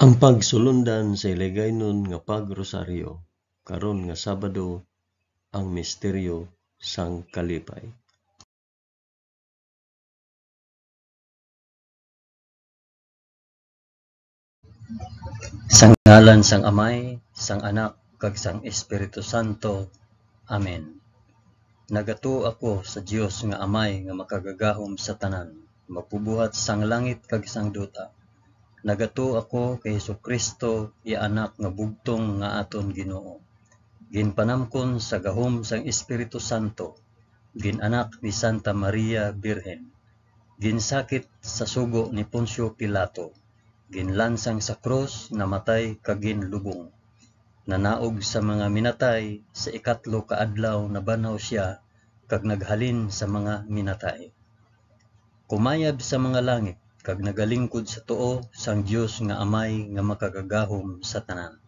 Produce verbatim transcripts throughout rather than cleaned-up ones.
Ang pagsulundan sa Hiligaynon nga pag-rosaryo karon nga Sabado, ang misteryo sang kalipay. Sa ngalan sang Amay, sang Anak, kag sang Espiritu Santo. Amen. Nagatuo ako sa Dios nga Amay nga makagagahom sa tanan, magbubuhat sang langit kag sang duta. Nagatuo ako kay Jesu-Cristo, iya Anak nga bugtong nga aton Ginoo, ginpanamkon sa gahom sang Espiritu Santo, gin-anak ni Santa Maria Birhen, ginsakit sa sugo ni Poncio Pilato, ginlansang sa krus, namatay kag ginlubong. Nanaog sa mga minatay, sa ikatlo ka adlaw nabanhaw sia kag naghalin sa mga minatay. Kumayab sa mga langit kag nagalingkod sa tuo sang Dios nga Amay nga makagagahom sa tanan.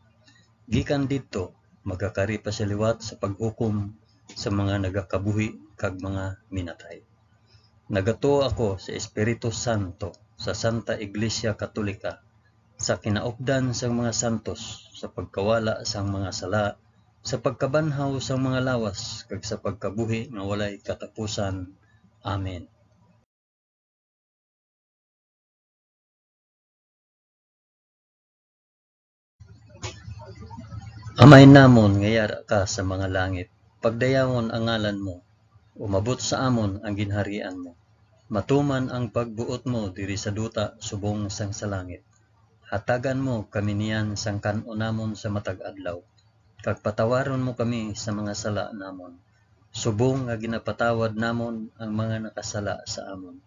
Gikan didto, magakari pa sia liwat sa paghukom sa mga nagakabuhi kag mga minatay. Nagatuo ako sa Espiritu Santo, sa Santa Iglesia Katolika, sa kinaupdan sang mga santos, sa pagkawala sang mga sala, sa pagkabanhaw sang mga lawas, kag sa pagkabuhi nga walay katapusan. Amen. Amay namon nga yara ka sa mga langit, pagdayawon ang ngalan mo, umabot sa amon ang ginharian mo. Matuman ang pagbuot mo diri sa duta subong sang sa langit. Hatagan mo kami niyan sang kan-on namon sa matag adlaw, kag patawaron mo kami sa mga sala namon, subong nga ginapatawad namon ang mga nakasala sa amon,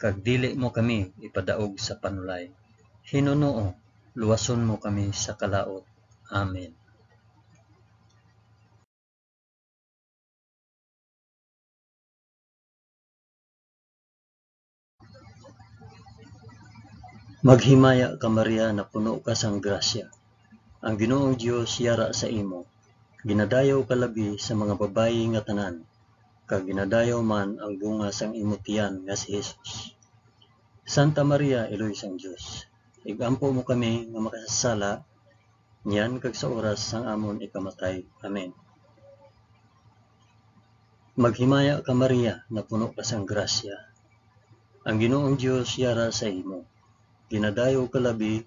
kag dili mo kami ipadaog sa panulay. Hinunoo, luwason mo kami sa kalaut. Amen. Maghimaya ka, Maria, napuno ka sang grasya. Ang Ginoong Dios yara sa imo. Ginadayaw ka labi sa mga babayi nga tanan, kag ginadayaw man ang bunga sang imo tiyan nga si Jesus. Santa Maria, Iloy sang Dios, ig-ampo mo kami nga makasasala, niyan kag sa oras sang amon ikamatay. Amen. Maghimaya ka, Maria, napuno ka sang grasya. Ang Ginoong Dios yara sa imo. Ginadayaw ka labi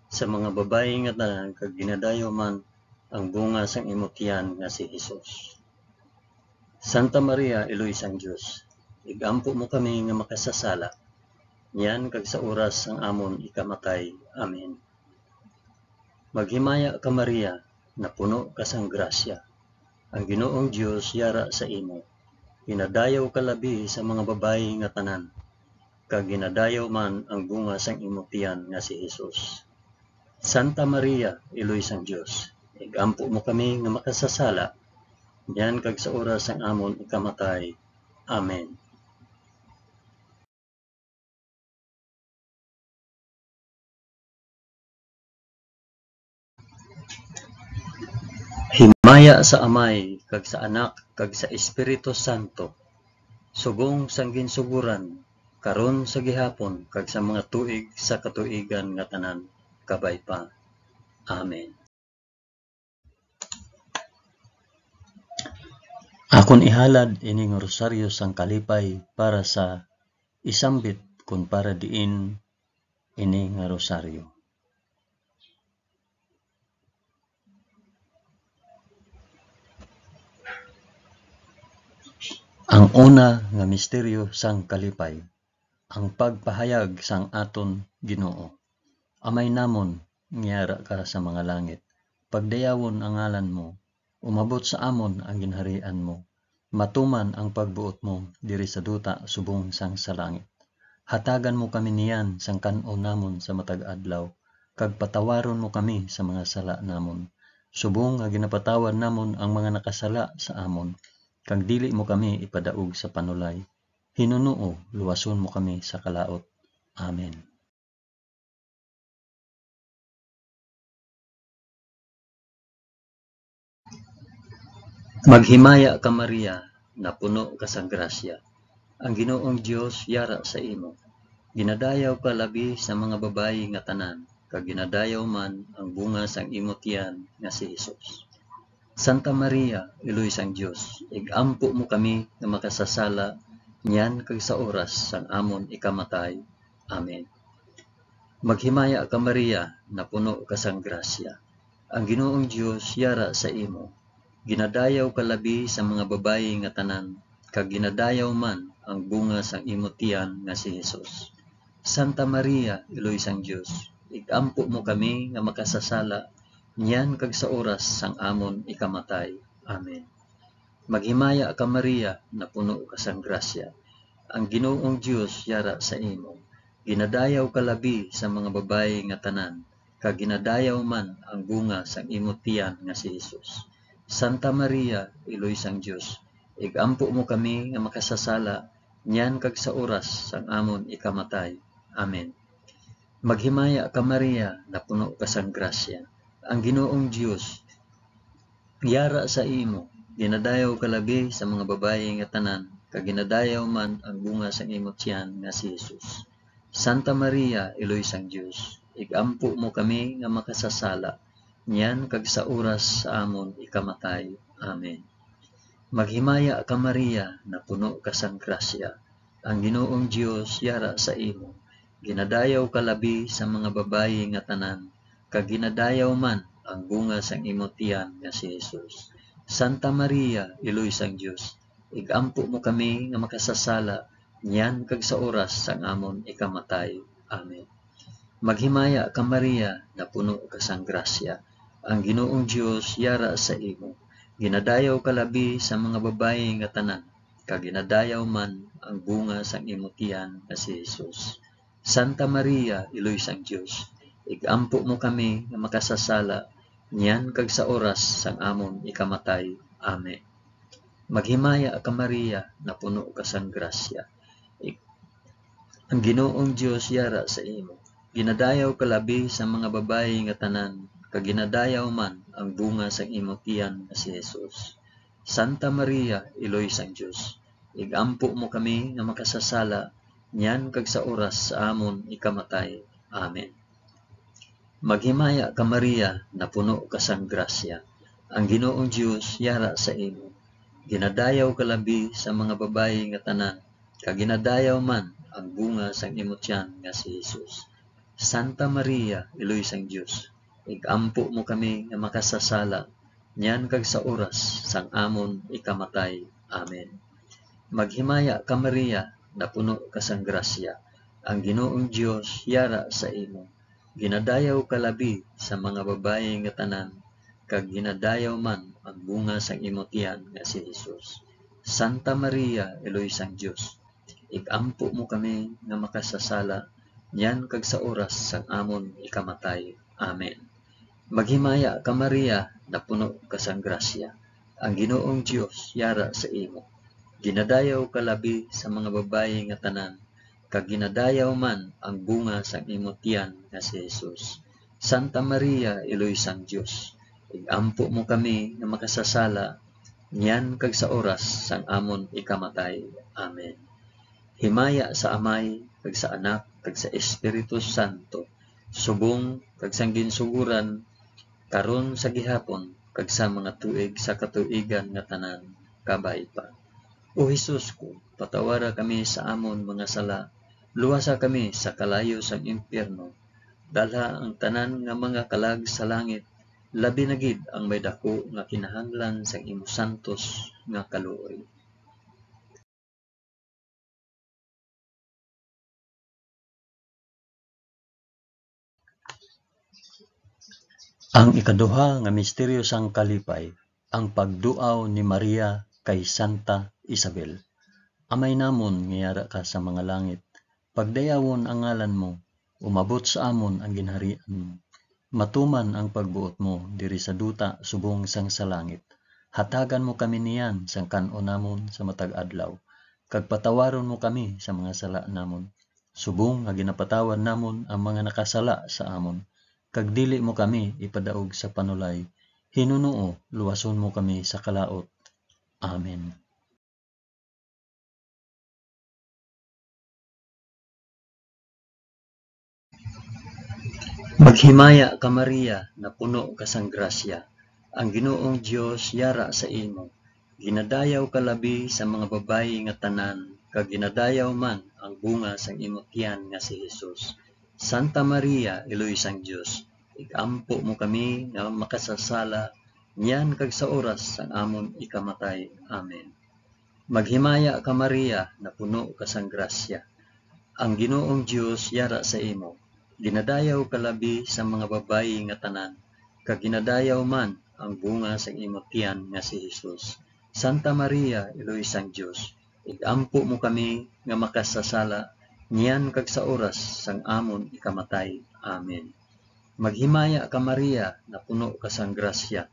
sa mga babayi nga tanan, kag ginadayaw man ang bunga sang imo tiyan nga si Jesus. Santa Maria, Iloy sang Dios, ig-ampo mo kami nga makasasala, niyan kag sa oras sang amon ikamatay. Amen. Maghimaya ka, Maria, napuno ka sang grasya. Ang Ginoong Dios yara sa imo. Ginadayaw ka labi sa mga babayi nga tanan, kag ginadayaw man ang bunga sang imo tiyan nga si Jesus. Santa Maria, Iloy sang Dios, ig-ampo mo kami nga makasasala, niyan kag sa oras sang amon ikamatay. Amen. Himaya sa Amay, kag sa Anak, kag sa Espiritu Santo, subong sang ginsugoran, karon, sa gihapon, kag sa mga tuig sa katuigan nga tanan, kabay pa. Amen. Akon ihalad ini nga rosaryo sang kalipay para sa isambit kon para diin ini nga rosaryo. Ang una nga misteryo sang kalipay, ang pagpahayag sang aton Ginoo. Amay namon, nga yara ka sa mga langit, pagdayawon ang ngalan mo, umabot sa amon ang ginharian mo, matuman ang pagbuot mo diri sa duta subong sang sa langit. Hatagan mo kami niyan sang kan-on namon sa matag adlaw, kag patawaron mo kami sa mga sala namon, subong nga ginapatawad namon ang mga nakasala sa amon, kag dili mo kami ipadaog sa panulay. Hinunoo, luwason mo kami sa kalaut. Amen. Maghimaya ka, Maria, napuno ka sang grasya. Ang Ginoong Dios yara sa imo. Ginadayaw ka labi sa mga babayi nga tanan, kag ginadayaw man ang bunga sang imo tiyan nga si Jesus. Santa Maria, Iloy sang Dios, ig-ampo mo kami nga makasasala niyan kag sa oras sang amon ikamatay. Amen. Maghimaya ka, Maria, napuno ka sang grasya. Ang Ginoong Dios yara sa imo. Ginadayaw ka labi sa mga babayi nga tanan, kag ginadayaw man ang bunga sang imo tiyan nga si Jesus. Santa Maria, Iloy sang Dios, ig-ampo mo kami nga makasasala niyan kag sa oras sang amon ikamatay. Amen. Maghimaya ka, Maria, napuno ka sang grasya. Ang Ginoong Dios yara sa imo. Ginadayaw ka labi sa mga babayi nga tanan, kag ginadayaw man ang bunga sang imo tiyan nga si Jesus. Santa Maria, Iloy sang Dios, ig-ampo mo kami nga makasasala niyan kag sa oras sang amon ikamatay. Amen. Maghimaya ka, Maria, napuno ka sang grasya. Ang Ginoong Dios yara sa imo. Ginadayaw ka labi sa mga babayi nga tanan, kag ginadayaw man ang bunga sang imo tiyan nga si Jesus. Santa Maria, Iloy sang Dios, ig-ampo mo kami nga makasasala, niyan kag sa oras sa amon ikamatay. Amen. Maghimaya ka, Maria, napuno ka sang grasya. Ang Ginoong Dios yara sa imo. Ginadayaw ka labi sa mga babayi nga tanan, kag ginadayaw man ang bunga sang imo tiyan nga si Jesus. Santa Maria, Iloy sang Dios, ig-ampo mo kami nga makasasala niyan kag sa oras sang amon ikamatay. Amen. Maghimaya ka, Maria, napuno ka sang grasya. Ang Ginoong Dios yara sa imo. Ginadayaw ka labi sa mga babayi nga tanan, kag ginadayaw man ang bunga sang imo tiyan nga si Jesus. Santa Maria, Iloy sang Dios, ig-ampo mo kami nga makasasala niyan kag sa oras sang amon ikamatay. Amen. Maghimaya ka, Maria, napuno ka sang grasya. Ig-, ang Ginoong Dios yara sa imo. Ginadayaw ka labi sa mga babayi nga tanan, kag ginadayaw man ang bunga sang imo tiyan nga si Jesus. Santa Maria, Iloy sang Dios, ig-ampo mo kami nga makasasala niyan kag sa oras sa amon ikamatay. Amen. Maghimaya ka, Maria, napuno ka sang grasya. Ang Ginoong Dios yara sa imo. Ginadayaw ka labi sa mga babayi nga tanan, kag ginadayaw man ang bunga sang imo tiyan nga si Jesus. Santa Maria, Iloy sang Dios, ig-ampo mo kami nga makasasala niyan kag sa oras sang amon ikamatay. Amen. Maghimaya ka, Maria, napuno ka sang grasya. Ang Ginoong Dios yara sa imo. Ginadayaw ka labi sa mga babayi nga tanan, kag ginadayaw man ang bunga sang imo tiyan nga si Jesus. Santa Maria, Iloy sang Dios, ig-ampo mo kami nga makasasala niyan kag sa oras sang amon ikamatay. Amen. Maghimaya ka, Maria, napuno ka sang grasya. Ang Ginoong Dios yara sa imo. Ginadayaw ka labi sa mga babayi nga tanan, kag ginadayaw man ang bunga sang imo tiyan nga si Jesus. Santa Maria, Iloy sang Dios, ig-ampo mo kami nga makasasala niyan kag sa oras sang amon ikamatay. Amen. Himaya sa Amay, kag sa Anak, kag sa Espiritu Santo, subong kag sang ginsugoran, karon, sa gihapon, kag sa mga tuig sa katuigan nga tanan. Kabay pa. O Jesus ko, patawara kami sa amon mga sala, luwasa kami sa kalayo sang impyerno, dalha ang tanan nga mga kalag sa langit, labi na gid ang may daku nga kinahanglan sang imo santos nga kaluoy. Ang ikaduha nga misteryo sang kalipay, ang pagduaw ni Maria kay Santa Isabel. Amay namon nga yara ka sa mga langit, pagdayawon ang ngalan mo, umabot sa amon ang ginharian mo. Matuman ang pagbuot mo diri sa duta subong sang sa langit. Hatagan mo kami niyan sang kan-on namon sa matag adlaw, kag patawaron mo kami sa mga sala namon, subong nga ginapatawad namon ang mga nakasala sa amon, kag dili mo kami ipadaog sa panulay, hinunoo luwason mo kami sa kalaut. Amen. Maghimaya ka, Maria, napuno ka sang grasya, ang Ginoong Dios yara sa imo. Ginadayaw ka labi sa mga babayi nga tanan, kag ginadayaw man ang bunga sang imo tiyan nga si Jesus. Santa Maria, Iloy sang Dios, ig-ampo mo kami nga makasasala, niyan kag sa oras sang amon ikamatay. Amen. Maghimaya ka, Maria, napuno ka sang grasya. Ang Ginoong Dios yara sa imo. Ginadayaw ka labi sa mga babayi nga tanan, kag ginadayaw man ang bunga sang imo tiyan nga si Jesus. Santa Maria, Iloy sang Dios, ig-ampo mo kami nga makasasala, niyan kag sa oras sang amon ikamatay. Amen. Maghimaya ka, Maria, napuno ka sang grasya.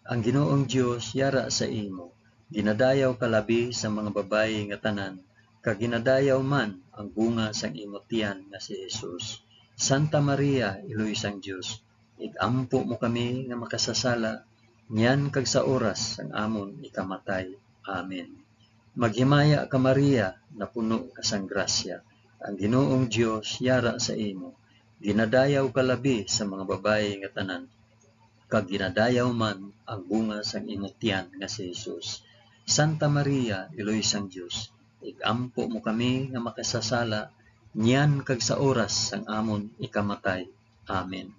Ang Ginoong Dios yara sa imo. Ginadayaw ka labi sa mga babayi nga tanan, kag ginadayaw man ang bunga sang imo tiyan nga si Jesus. Santa Maria, Iloy sang Dios, ig-ampo mo kami nga makasasala, niyan kag sa oras sang amon ikamatay. Amen. Maghimaya ka, Maria, napuno ka sang grasya. Ang Ginoong Dios yara sa imo. Ginadayaw ka labi sa mga babayi nga tanan, kag ginadayaw man ang bunga sang imo tiyan nga si Jesus. Santa Maria, Iloy sang Dios, ig-ampo mo kami nga makasasala, niyan kag sa oras sang amon ikamatay. Amen.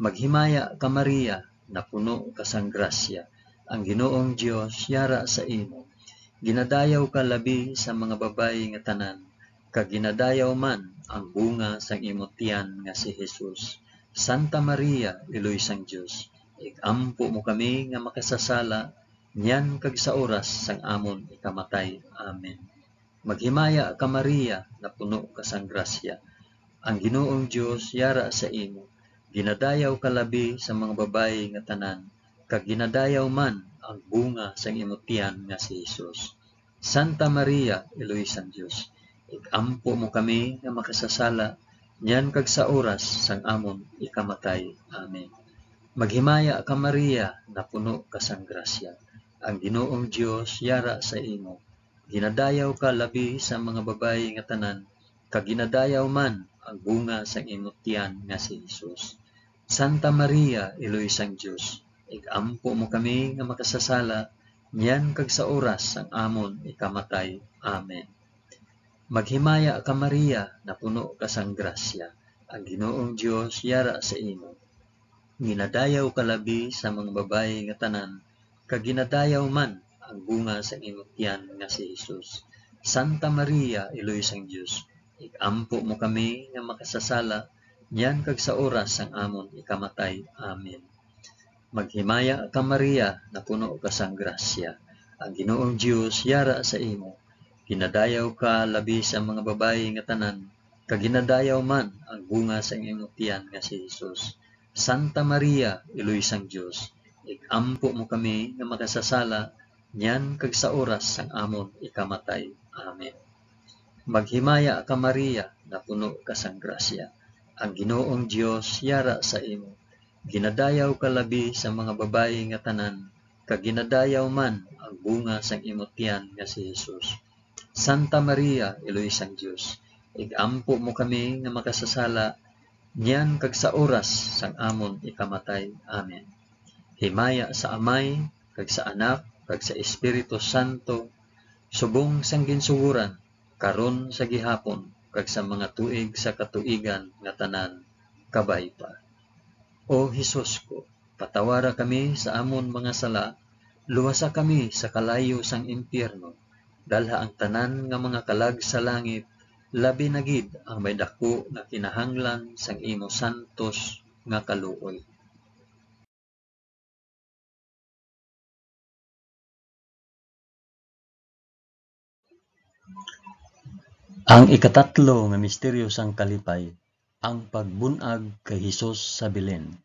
Maghimaya ka, Maria, napuno ka sang grasya, ang Ginoong Dios yara sa imo. Ginadayaw ka labi sa mga babayi nga tanan, kag ginadayaw man ang bunga sang imo tiyan nga si Jesus. Santa Maria, Iloy sang Dios, ig-ampo mo kami nga makasasala, niyan kag sa oras sang amon ikamatay. Amen. Maghimaya ka, Maria, napuno ka sang grasya. Ang Ginoong Dios yara sa imo. Ginadayaw ka labi sa mga babayi nga tanan, kag ginadayaw man ang bunga sang imo tiyan nga si Jesus. Santa Maria, Iloy sang Dios, ig-ampo mo kami nga makasasala, niyan kag sa oras sang amon ikamatay. Amen. Maghimaya ka, Maria, napuno ka sang grasya. Ang Ginoong Dios yara sa imo. Ginadayaw ka labi sa mga babayi nga tanan, kag ginadayaw man ang bunga sang imo tiyan nga si Jesus. Santa Maria, Iloy sang Dios, ig-ampo mo kami nga makasasala, niyan kag sa oras sang amon ikamatay. Amen. Maghimaya ka, Maria, napuno ka sang grasya, ang Ginoong Dios yara sa imo. Ginadayaw ka labi sa mga babayi nga tanan, kag ginadayaw man ang bunga sang imo tiyan nga si Jesus. Santa Maria, Iloy sang Dios, ig-ampo mo kami nga makasasala, niyan kag sa oras sang amon ikamatay. Amen. Maghimaya ka, Maria, napuno ka sang grasya. Ang Ginoong Dios yara sa imo. Ginadayaw ka labi sa mga babayi nga tanan, kag ginadayaw man ang bunga sang imo tiyan nga si Jesus. Santa Maria, Iloy sang Dios, ig-ampo mo kami nga makasasala, niyan kag sa oras sang amon ikamatay. Amen. Maghimaya ka, Maria, napuno ka sang grasya. Ang Ginoong Dios yara sa imo. Ginadayaw ka labi sa mga babayi nga tanan, kag ginadayaw man ang bunga sang imo tiyan nga si Jesus. Santa Maria, Iloy sang Dios, ig-ampo mo kami nga makasasala, niyan kag sa oras sang amon ikamatay. Amen. Himaya sa Amay, kag sa Anak, kag sa Espiritu Santo, subong sang ginsugoran, karon, sa gihapon, kag sa mga tuig sa katuigan nga tanan. Kabay pa. O Jesus ko, patawara kami sa amon mga sala, luwasa kami sa kalayo sang impyerno, dalha ang tanan nga mga kalag sa langit, labi na gid ang may daku nga kinahanglan sang imo santos nga kaluoy. Ang ikatatlo nga misteryo sang kalipay, ang pagbun-ag kay Jesus sa Belen.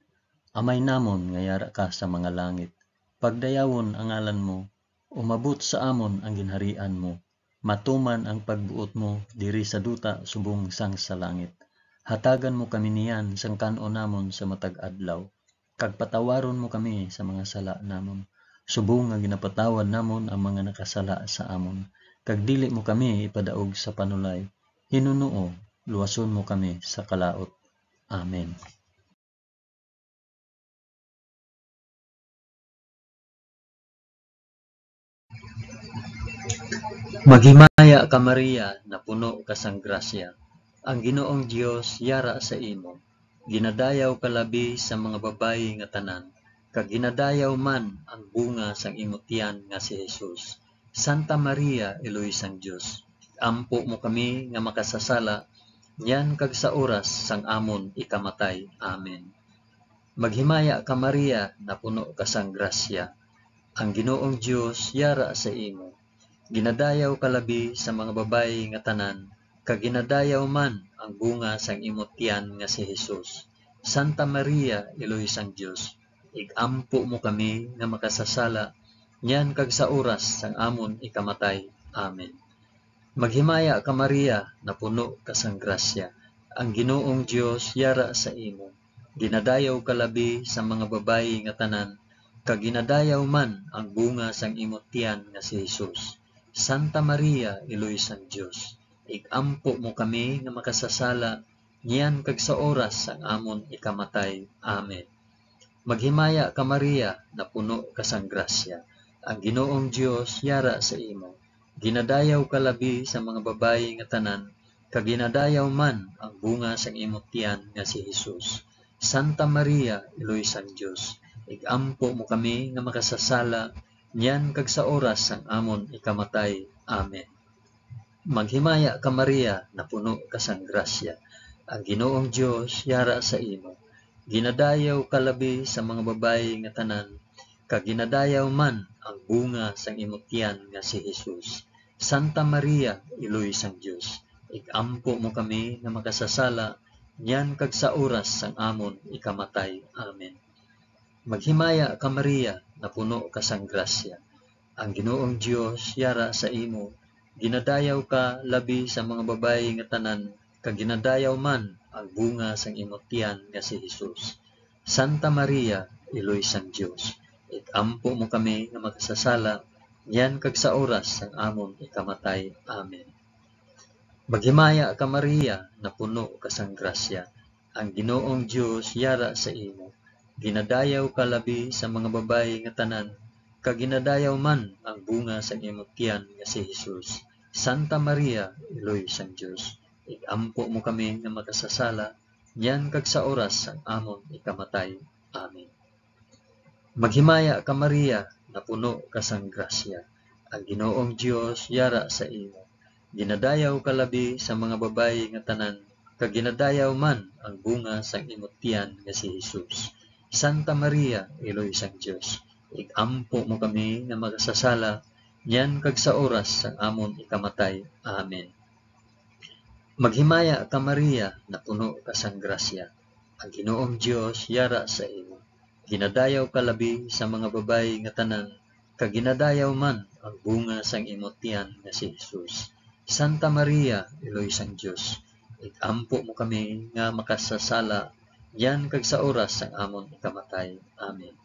Amay namon nga yara ka sa mga langit, pagdayawon ang ngalan mo, umabot sa amon ang ginharian mo, matuman ang pagbuot mo diri sa duta subong sang sa langit. Hatagan mo kami niyan sang kan-on namon sa matag adlaw, kag patawaron mo kami sa mga sala namon, subong nga ginapatawad namon ang mga nakasala sa amon, kag dili mo kami ipadaog sa panulay, hinunoo, luwason mo kami sa kalaut. Amen. Maghimaya ka, Maria, napuno ka sang grasya. Ang Ginoong Dios yara sa imo. Ginadayaw ka labi sa mga babayi nga tanan, kag ginadayaw man ang bunga sang imo tiyan nga si Jesus. Santa Maria, Iloy sang Dios, ampo mo kami nga makasasala, niyan kag sa oras sang amon ikamatay. Amen. Maghimaya ka, Maria, napuno ka sang grasya. Ang Ginoong Dios yara sa imo. Ginadayaw ka labi sa mga babayi nga tanan, kag ginadayaw man ang bunga sang imo tiyan nga si Jesus. Santa Maria, Iloy sang Dios, ig-ampo mo kami nga makasasala, niyan kag sa oras sang amon ikamatay. Amen. Maghimaya ka, Maria, napuno ka sang grasya. Ang Ginoong Dios yara sa imo. Ginadayaw ka labi sa mga babayi nga tanan, kag ginadayaw man ang bunga sang imo tiyan nga si Jesus. Santa Maria, Iloy sang Dios, ig-ampo mo kami nga makasasala, niyan kag sa oras sang amon ikamatay. Amen. Maghimaya ka, Maria, napuno ka sang grasya. Ang Ginoong Dios yara sa imo. Ginadayaw ka labi sa mga babayi nga tanan, kag ginadayaw man ang bunga sang imo tiyan nga si Jesus. Santa Maria, Iloy sang Dios, ig-ampo mo kami nga makasasala, niyan kag sa oras sang amon ikamatay. Amen. Maghimaya ka, Maria, napuno ka sang grasya. Ang Ginoong Dios yara sa imo. Ginadayaw ka labi sa mga babayi nga tanan, kag ginadayaw man ang bunga sang imo tiyan nga si Jesus. Santa Maria, Iloy sang Dios, ig-ampo mo kami nga makasasala, niyan kag sa oras sang amon ikamatay. Amen. Maghimaya ka, Maria, napuno ka sang grasya. Ang Ginoong Dios yara sa imo. Ginadayaw ka labi sa mga babayi nga tanan, kag ginadayaw man ang bunga sang imo tiyan nga si Jesus. Santa Maria, Iloy sang Dios, ig-ampo mo kami nga makasasala, niyan kag sa oras sang amon ikamatay. Amen. Maghimaya ka, Maria, napuno ka sang grasya. Ang Ginoong Dios yara sa imo. Ginadayaw ka labi sa mga babayi nga tanan, kag ginadayaw man ang bunga sang imo tiyan nga si Jesus. Santa Maria, Iloy sang Dios, ig-ampo mo kami nga makasasala, niyan kag sa oras sang amon ikamatay. Amen. Maghimaya ka, Maria, napuno ka sang grasya. Ang Ginoong Dios yara sa imo. Ginadayaw ka labi sa mga babayi nga tanan, kag ginadayaw man ang bunga sang imo tiyan nga si Jesus. Santa Maria, Iloy sang Dios, ig-ampo mo kami nga makasasala, niyan kag sa oras sang amon ikamatay. Amen. Maghimaya ka, Maria, napuno ka sang grasya. Ang Ginoong Dios yara sa imo. Ginadayaw ka labi sa mga babayi nga tanan, kag ginadayaw man ang bunga sang imo tiyan nga si Jesus. Santa Maria, Iloy sang Dios, ig-ampo mo kami nga makasasala, niyan kag sa oras sang amon ikamatay. Amen.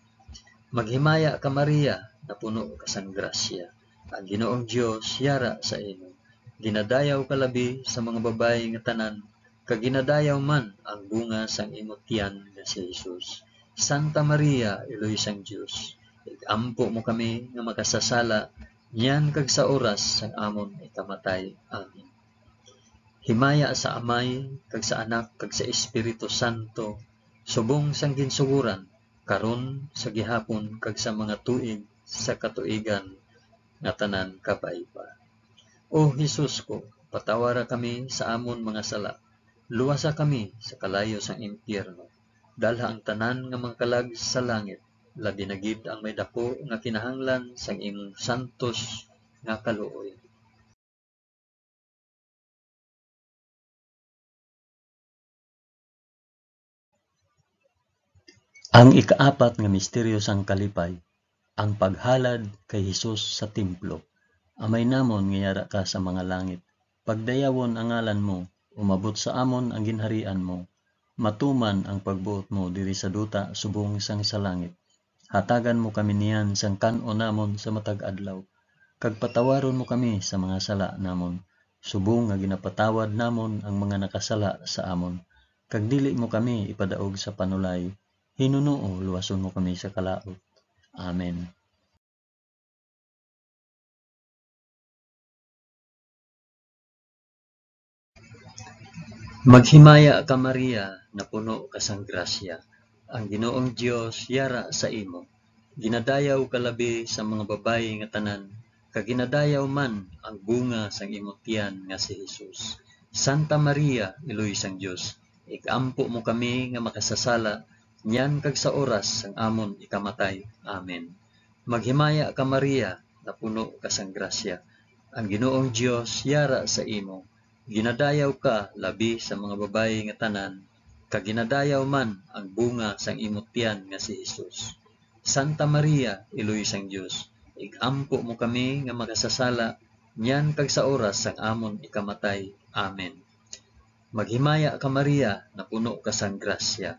Maghimaya ka, Maria, napuno ka sang grasya. Ang Ginoong Dios yara sa imo. Ginadayaw ka labi sa mga babayi nga tanan, kag ginadayaw man ang bunga sang imo tiyan nga si Jesus. Santa Maria, Iloy sang Dios, ig-ampo mo kami nga makasasala, niyan kag sa oras sang amon ikamatay. Amen. Himaya sa Amay, kag sa Anak, kag sa Espiritu Santo, subong sang ginsugoran, karon, sa gihapon, kag sa mga tuig sa katuigan nga tanan. Kabay pa. O Jesus ko, patawara kami sa amon mga sala, luwasa kami sa kalayo sang impyerno, dalha ang tanan nga mga kalag sa langit, labi na gid ang may daku nga kinahanglan sang imong santos nga kaluoy. Ang ikaapat nga misteryo sang kalipay, ang paghalad kay Jesus sa templo. Amay namon nga yara ka sa mga langit, pagdayawon ang ngalan mo, umabot sa amon ang ginharian mo, matuman ang pagbuot mo diri sa duta subong sang sa langit. Hatagan mo kami niyan sang kan-on namon sa matag adlaw, kag patawaron mo kami sa mga sala namon, subong nga ginapatawad namon ang mga nakasala sa amon, kag dili mo kami ipadaog sa panulay, hinunoo luwason mo kami sa kalaut. Amen. Maghimaya ka, Maria, napuno ka sang grasya. Ang Ginoong Dios yara sa imo. Ginadayaw ka labi sa mga babayi nga tanan, kag ginadayaw man ang bunga sang imo tiyan nga si Jesus. Santa Maria, Iloy sang Dios, ig-ampo mo kami nga makasasala, niyan kag sa oras sang amon ikamatay. Amen. Maghimaya ka, Maria, napuno ka sang grasya. Ang Ginoong Dios yara sa imo. Ginadayaw ka labi sa mga babayi nga tanan, kag ginadayaw man ang bunga sang imo tiyan nga si Jesus. Santa Maria, Iloy sang Dios, ig-ampo mo kami nga makasasala, niyan kag sa oras sang amon ikamatay. Amen. Maghimaya ka, Maria, napuno ka sang grasya.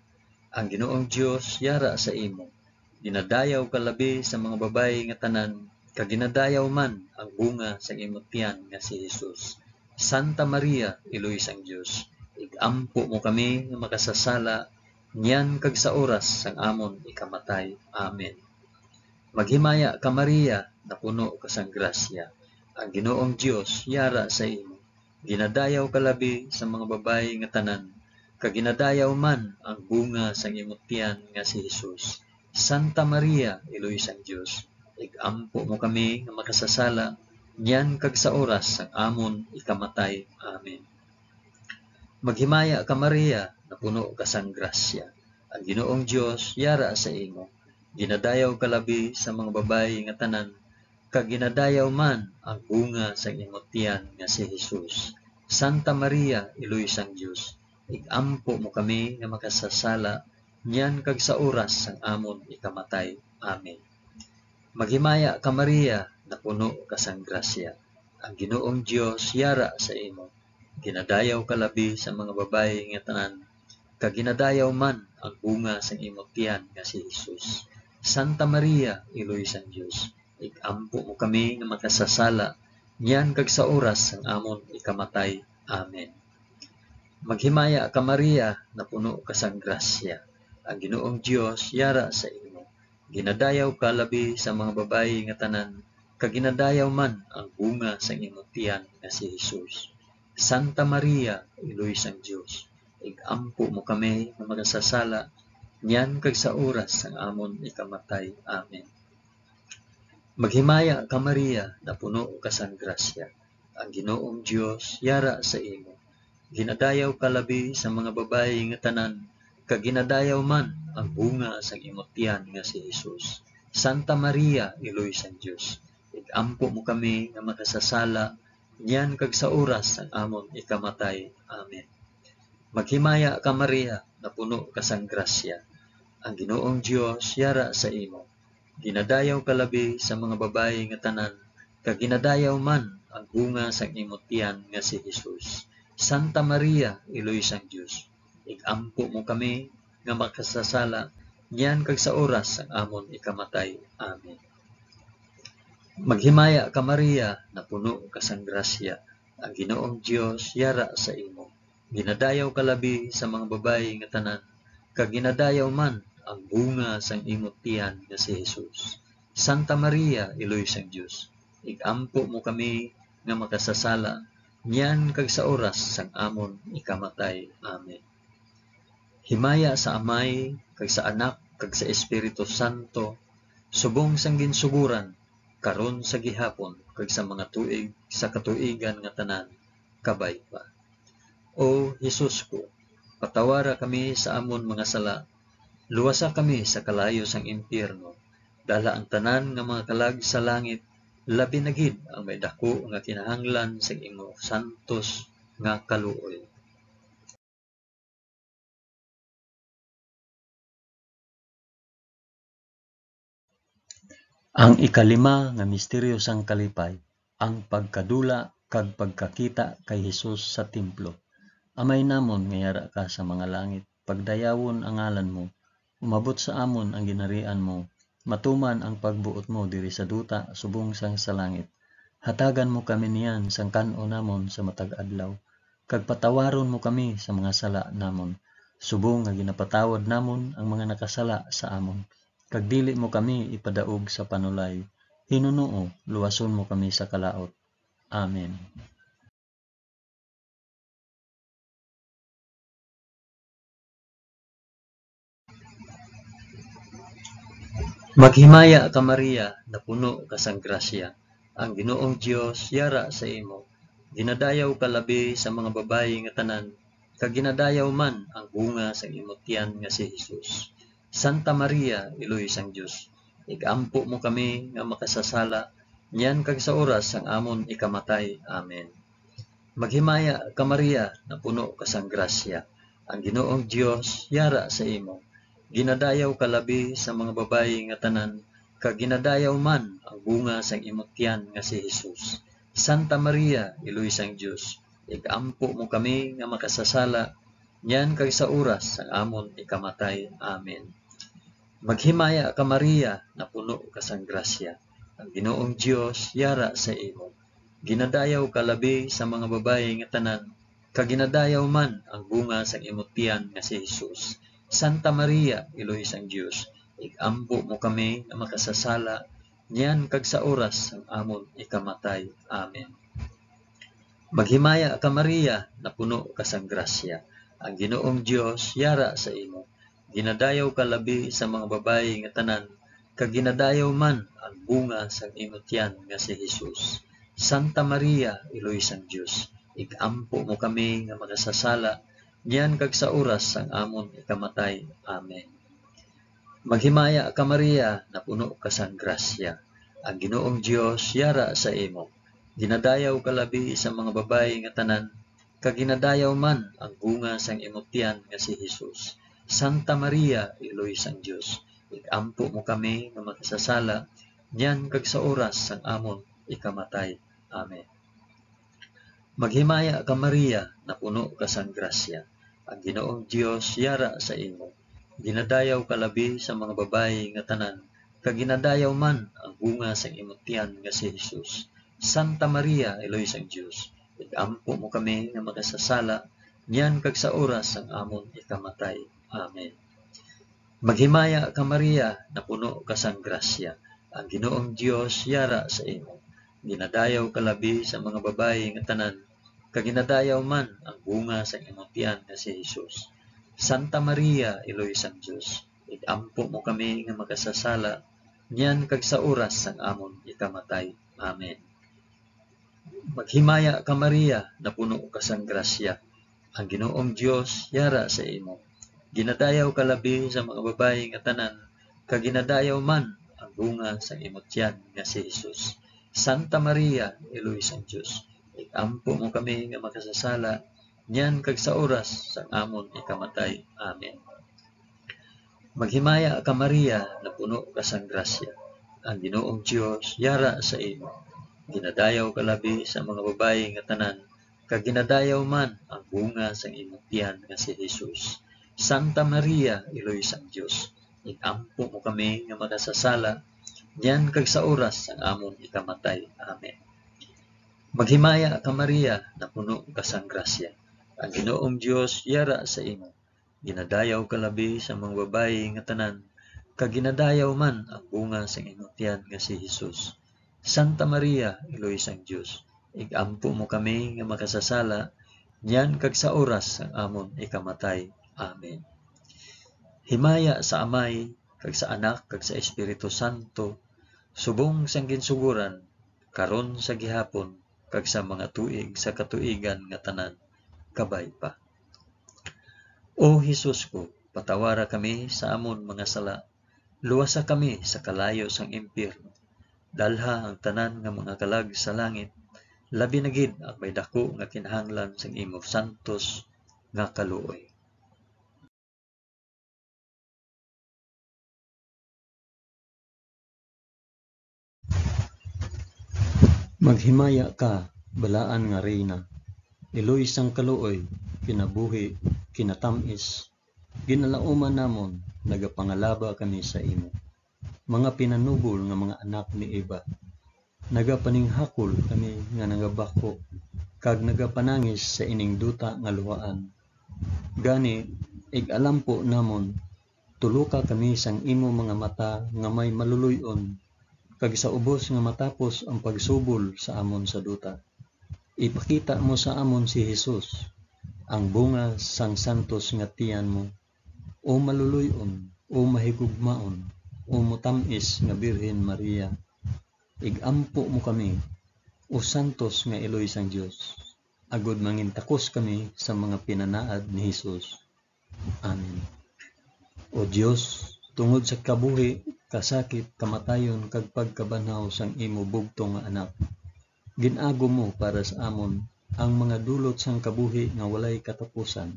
Ang Ginoong Dios yara sa imo. Ginadayaw ka labi sa mga babayi nga tanan, kag ginadayaw man ang bunga sang imo tiyan nga si Jesus. Santa Maria, Iloy sang Dios, ig-ampo mo kami nga makasasala, niyan kag sa oras sang amon ikamatay. Amen. Maghimaya ka, Maria, napuno ka sang grasya. Ang Ginoong Dios yara sa imo. Ginadayaw ka labi sa mga babayi nga tanan, kag ginadayaw man ang bunga sang imo tiyan nga si Jesus. Santa Maria, Iloy sang Dios, ig-ampo mo kami nga makasasala, niyan kag sa oras sang amon ikamatay. Amen. Maghimaya ka, Maria, napuno ka sang grasya. Ang Ginoong Dios yara sa imo. Ginadayaw ka labi sa mga babayi nga tanan, kag ginadayaw man ang bunga sang imo tiyan nga si Jesus. Santa Maria, Iloy sang Dios, ig-ampo mo kami nga makasasala, niyan kag sa oras sang amon ikamatay. Amen. Maghimaya ka, Maria, napuno ka sang grasya. Ang Ginoong Dios yara sa imo. Ginadayaw ka labi sa mga babayi nga tanan, kag ginadayaw man ang bunga sang imo tiyan nga si Jesus. Santa Maria, Iloy sang Dios, ig-ampo mo kami nga makasasala, niyan kag sa oras sang amon ikamatay. Amen. Maghimaya ka, Maria, napuno ka sang grasya. Ang Ginoong Dios yara sa imo. Ginadayaw ka labi sa mga babayi nga tanan, kag ginadayaw man ang bunga sang imo tiyan nga si Jesus. Santa Maria, Iloy sang Dios, ig-ampo mo kami nga makasasala, niyan kag sa oras sang amon ikamatay. Amen. Maghimaya ka, Maria, napuno ka sang grasya. Ang Ginoong Dios yara sa imo. Ginadayaw ka labi sa mga babayi nga tanan, kag ginadayaw man ang bunga sang imo tiyan nga si Jesus. Santa Maria, Iloy sang Dios, ig-ampo mo kami nga makasasala, niyan kag sa oras sang amon ikamatay. Amen. Maghimaya ka, Maria, napuno ka sang grasya. Ang Ginoong Dios yara sa imo. Ginadayaw ka labi sa mga babayi nga tanan, kag ginadayaw man ang bunga sang imo tiyan nga si Jesus. Santa Maria, Iloy sang Dios, ig-ampo mo kami nga makasasala, niyan kag sa oras sang amon ikamatay. Amen. Maghimaya ka, Maria, napuno ka sang grasya, ang Ginoong Dios yara sa imo. Ginadayaw ka labi sa mga babayi nga tanan, kag ginadayaw man ang bunga sang imo tiyan nga si Jesus. Santa Maria, Iloy sang Dios, ig-ampo mo kami nga makasasala, niyan kag sa oras sang amon ikamatay. Amen. Himaya sa Amay, kag sa Anak, kag sa Espiritu Santo, subong sang ginsugoran, karon, sa gihapon, kag sa mga tuig sa katuigan nga tanan. Kabay pa. O Jesus ko, patawara kami sa amon mga sala, luwasa kami sa kalayo sang impyerno, dala ang tanan nga mga kalag sa langit, labi na gid ang may daku nga kinahanglan sang imo santos nga kaluoy. Ang ikalima nga misteryo sang kalipay, ang pagkadula kag pagkakita kay Jesus sa templo. Amay namon nga yara ka sa mga langit, pagdayawon ang ngalan mo, umabot sa amon ang ginharian mo, matuman ang pagbuot mo diri sa duta subong sang sa langit. Hatagan mo kami niyan sang kan-o namon sa matag adlaw, kag patawaron mo kami sa mga sala namon, subong nga ginapatawad namon ang mga nakasala sa amon, kag dili mo kami ipadaog sa panulay. Hinunoo, luwason mo kami sa kalaut. Amen. Maghimaya ka, Maria, napuno ka sang grasya, ang Ginoong Dios yara sa imo. Ginadayaw ka labi sa mga babayi nga tanan, kag ginadayaw man ang bunga sang imo tiyan nga si Jesus. Santa Maria, Iloy sang Dios, ig-ampo mo kami nga makasasala, niyan kag sa oras sang amon ikamatay. Amen. Maghimaya ka, Maria, napuno ka sang grasya, ang Ginoong Dios yara sa imo. Ginadayaw ka labi sa mga babayi nga tanan, kag ginadayaw man ang bunga sang imo tiyan nga si Jesus. Santa Maria, Iloy sang Dios, ig-ampo mo kami nga makasasala, niyan kag sa oras sang amon ikamatay. Amen. Maghimaya ka, Maria, napuno ka sang grasya, ang Ginoong Dios yara sa imo. Ginadayaw ka labi sa mga babayi nga tanan, kag ginadayaw man ang bunga sang imo tiyan nga si Jesus. Santa Maria, Iloy sang Dios, ig-ampo mo kami nga makasasala, niyan kag sa oras sang amon ikamatay. Amen. Maghimaya ka, Maria, napuno ka sang grasya, ang Ginoong Dios yara sa imo. Ginadayaw ka labi sa mga babayi nga tanan, kag ginadayaw man ang bunga sang imo tiyan nga si Jesus. Santa Maria, Iloy sang Dios, ig-ampo mo kami nga makasasala, niyan kag sa oras sang amon ikamatay. Amen. Maghimaya ka, Maria, napuno ka sang grasya, ang Ginoong Dios yara sa imo. Ginadayaw ka labi sa mga babayi nga tanan, kag ginadayaw man ang bunga sang imo tiyan nga si Jesus. Santa Maria, Iloy sang Dios, ig-ampo mo kami nga makasasala, niyan kag sa oras sang amon ikamatay. Amen. Maghimaya ka, Maria, napuno ka sang grasya, ang Ginoong Dios yara sa imo. Ginadayaw ka labi sa mga babayi nga tanan, kag ginadayaw man ang bunga sang imo tiyan nga si Jesus. Santa Maria, Iloy sang Dios, ig-ampo mo kami nga makasasala, niyan kag sa oras sang amon ikamatay. Amen. Maghimaya ka, Maria, napuno ka sang grasya, ang Ginoong Dios yara sa imo. Ginadayaw ka labi sa mga babayi nga tanan, kag ginadayaw man ang bunga sang imo tiyan nga si Jesus. Santa Maria, Iloy sang Dios, ig-ampo mo kami nga makasasala, niyan kag sa oras sang amon ikamatay. Amen. Maghimaya ka, Maria, napuno ka sang grasya, ang Ginoong Dios yara sa imo. Ginadayaw ka labi sa mga babayi nga tanan, kag ginadayaw man ang bunga sang imo tiyan nga si Jesus. Santa Maria, Iloy sang Dios, ig-ampo mo kami nga makasasala, niyan kag sa oras sang amon ikamatay. Amen. Maghimaya ka, Maria, napuno ka sang grasya, ang Ginoong Dios yara sa imo. Ginadayaw ka labi sa mga babayi nga tanan, kag ginadayaw man ang bunga sang imo tiyan nga si Jesus. Santa Maria, Iloy sang Dios, ig-ampo mo kami nga makasasala, niyan kag sa oras sang amon ikamatay. Amen. Maghimaya ka, Maria, napuno ka sang grasya, ang Ginoong Dios yara sa imo. Ginadayaw ka labi sa mga babayi nga tanan, kag ginadayaw man ang bunga sang imo tiyan nga si Jesus. Santa Maria, Iloy sang Dios, ig-ampo mo kami nga makasasala, niyan kag sa oras sang amon ikamatay. Amen. Himaya sa Amay, kag sa Anak, kag sa Espiritu Santo, subong sang ginsugoran, karon, sa gihapon, kag sa mga tuig sa katuigan nga tanan. Kabay pa. O Jesus ko, patawara kami sa amon mga sala, luwasa kami sa kalayo sang impyerno, dalha ang tanan nga mga kalag sa langit, labi na gid ang may daku nga kinahanglan sang imo santos nga kaluoy. Maghimaya ka, balaan nga Reyna, iloy sang kaluoy, kinabuhi, kinatamis, ginalauman namon, nagapangalaba kami sa imo. Mga pinanubol nga mga anak ni Eva, nagapaninghakol kami nga nagabakho, kag nagapanangis sa ining duta nga luhaan. Gani, ig-alampo namon, tuloka kami sang imo mga mata nga may maluloy-on, kag sa ubos nga matapos ang pagsubol sa amon sa duta, ipakita mo sa amon si Jesus, ang bunga sang santos nga tiyan mo, o maluloy-on, o mahigugmaon, O matam-is nga Birhen Maria, ig-ampo mo kami, O santos nga iloy sang Dios, agod mangintakos kami sa mga pinanaad ni Jesus. Amen. O Dios, tungod sa kabuhi, kasakit, kamatayon, kag pagkabanhaw sang imo bugtong nga Anak, gin-agom mo para sa amon ang mga dulot sang kabuhi nga walay katapusan.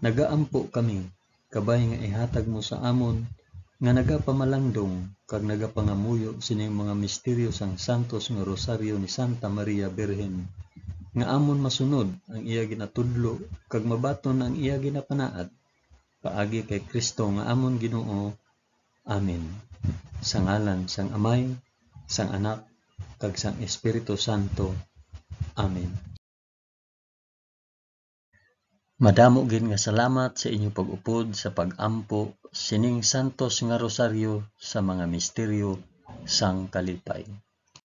Nagaampo kami, kabay nga ihatag mo sa amon nga nagapamalandong kag nagapangamuyo sining mga misteryo sang santos nga Rosaryo ni Santa Maria Birhen, nga amon masunod ang iya ginatudlo kag mabaton ang iya ginapanaad, paagi kay Cristo nga amon Ginoo. Amen. Sa ngalan sang Amay, sang Anak, kag sang Espiritu Santo. Amen. Madamo gid nga salamat sa inyo pag-upod sa pag-ampo sining santos nga rosaryo sa mga misteryo sang kalipay.